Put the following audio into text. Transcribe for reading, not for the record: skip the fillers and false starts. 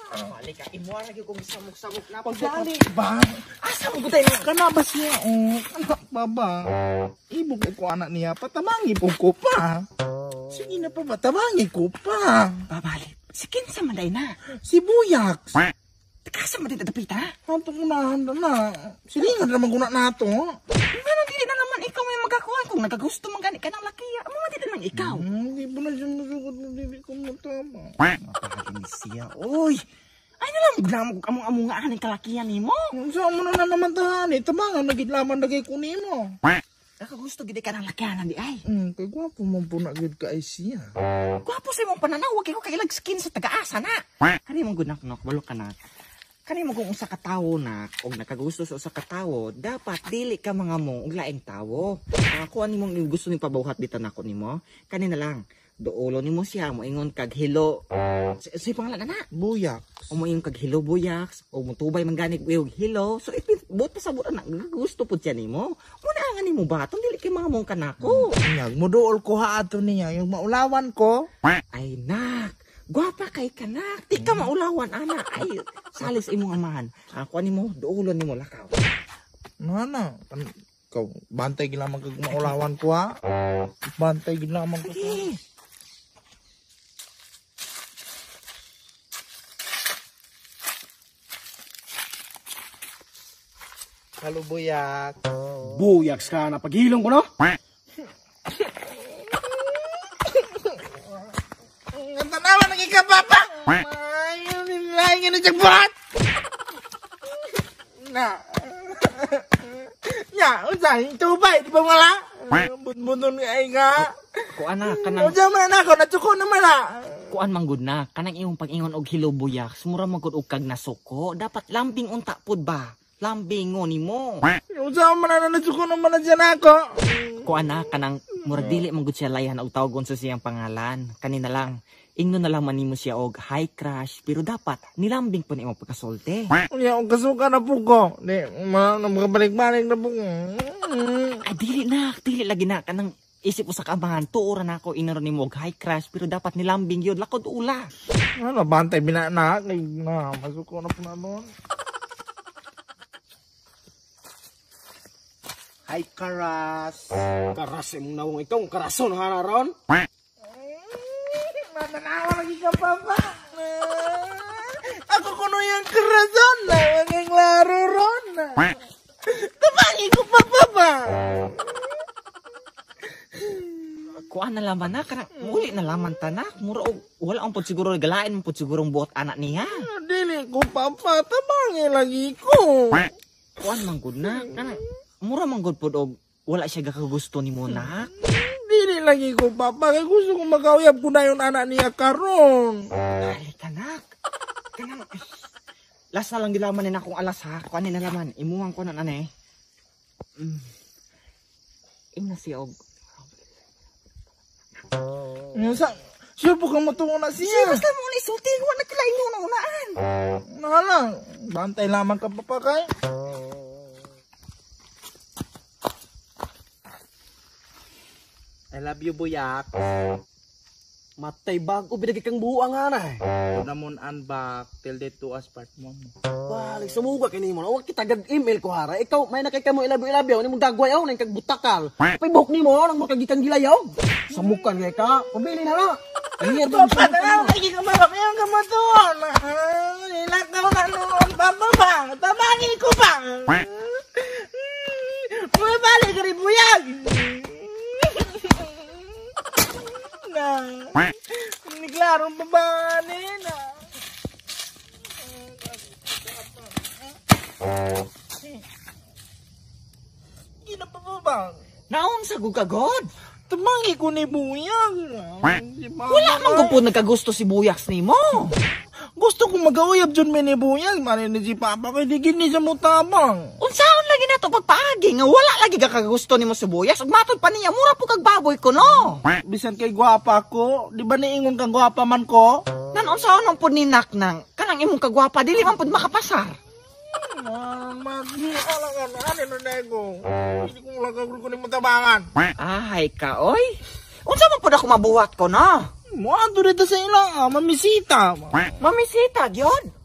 Balik ka, imuha lagi kong samok-samok na. Pagdali ba? Asa mo gutay na? Kana ba siya? Oh, anak baba. Ibog ko anak niya, patamangi po ko pa. Sige na pa ba, tabangi ko pa. Babalik. Si kinsa man day na. Si Buyak. Takasa man dito dapit ha? Antong unahan na na. Silingan naman ko na nato. Ano dili na naman ikaw may magakuha kung nagagusto man gani ka ng lakiya. Amo man dili lang ikaw. Hindi po na siya masugod na dili ko matama. Mapahagin siya. Oy. Ay na lang gnamo kog among amungaan ang kalakihan nimo. Unsa mo na naman tahan eh. Tabangan nagidlaman na kay kunimo. Nakagusto gid ka ng lakihan di ay. Kay gwapo man po na gid ka ay siya. Gwapo sa imong pananaw, wa kay ko kailag skin sa tagaasa na. Kani mong gunak nok, balo ka na. Kani mo kung usa ka tawo na og nakagusto sa usa ka tawo, dapat dili ka mga mo og laing tawo. Ako ani mong gusto ning pabuhat dito nako nimo. Kani na lang. Duolo nimo siya moingon kag hello. Sa pangalan ana? Buyak. O moingon kag hello Buyaks o motubay man gani og hello. So it means buot pa sabot ana gusto pud siya nimo. Muna ang nimo baton dili kay mga mong kanako. Nyag moduol ko ha ato niya yung maulawan ko. Ay nak, gwapa kay kanak. Di ka maulawan ana. Ay salis imong amahan. Ako nimo duolon nimo lakaw. Nana, ikaw bantay gid lamang kag maulawan ko ha. Bantay gid lamang ko. Sige. Halo Buyak. Buyaks ka na paghilong ko no? Ang tanawa ng ikapapa. Ay, lain na jackpot. Na. Nya, unsa tubay di ba wala? Butbuton ay ka. Kuan na kanang Unsa man ako natsuko naman na. Kuan man gud na kanang imong pag-ingon og hello Buyaks, mura man gud og kag nasuko. Dapat lambing unta pud ba? Lambingo nimo. Unsa man na natsuko naman na siya nako. Kuan na kanang murag dili man gud siya layan og tawagon sa siyang pangalan. Kanina lang ingnon na lang man nimo siya og hi crush, pero dapat nilambing po ni imong pagkasulti. Unya og kasuka na po ko. Di ma makabalik-balik na po ko. Ay dili na, dili lagi na kanang isip ko sa kamahan, tuora na ako inoro nimo og hi crush, pero dapat nilambing yun lakod ula. Ano bantay bina na kay na masuko na po na doon. Hi Karas. Karas imong nawong ikaw, karason ha na ron. Matanawa lagi ka papa. Ako kuno yung karason na wag laro ron. Tabangi ko pa papa. Kuan na laman na kanang muli na laman tanak. Mura og wala ang pud siguro galain man pud siguro ang buot anak niya. Dili ko papa, tabangi lagi ko. Kuan man gud na kanang mura man gud pud og wala siya gakagusto nimo nak. Dili lagi ko papa, kay gusto ko makauyab ko na yung anak niya karon. Ay kanak. Kanang last na lang gilaman ni akong alas ha. Kuan ni nalaman, imuhang ko na ane. Ingna siya og Sa siya po ka matuo na siya. Basta mo ni sulti wa na kila ingon na unaan. Nala, bantay lamang ka papa kay. I love you Buyak. Matay bago bidagi kang buang ana eh. Namon unback till death do us part mo. Balik sumuga kini mo. Wa kita gag email ko hara. Ikaw may nakay kamo ilabi-ilabi ni mong dagway aw nang kagbutakal. Pay buhok nimo nang makagikan gilayaw. Samukan kay ka. Pabili na na. Hiyar ba? Papa, tanaw lagi ka ba? Mayon ka matuon. Ilakaw na noon papa ba? Tabangin ko pa. Bumabalik ka rin Buyag. Na. Ni klarong babae na. Gina pa ba? Naon sa gugagod? Tumangi ko ni Buyag. Wala man gud po nagkagusto si Buyaks nimo. Gusto ko magauyab dyan may ni Buyag. Mali ni si Papa kay di gini siya mutabang. Unsaon lagi na to pagpaagi nga wala lagi ka kagusto nimo si Buyaks ug matod pa niya mura po kag baboy ko no. Bisan kay gwapa ko, di ba niingon kang gwapa man ko? Nan unsaon man pud ni nak nang kanang imong kagwapa dili man pud makapasar. Hindi ko lang ko ni matabangan. Ay ka oy. Unsa man pud ako mabuhat ko no? Moadto dito sa ila, ah, mamisita. Mamisita gyud.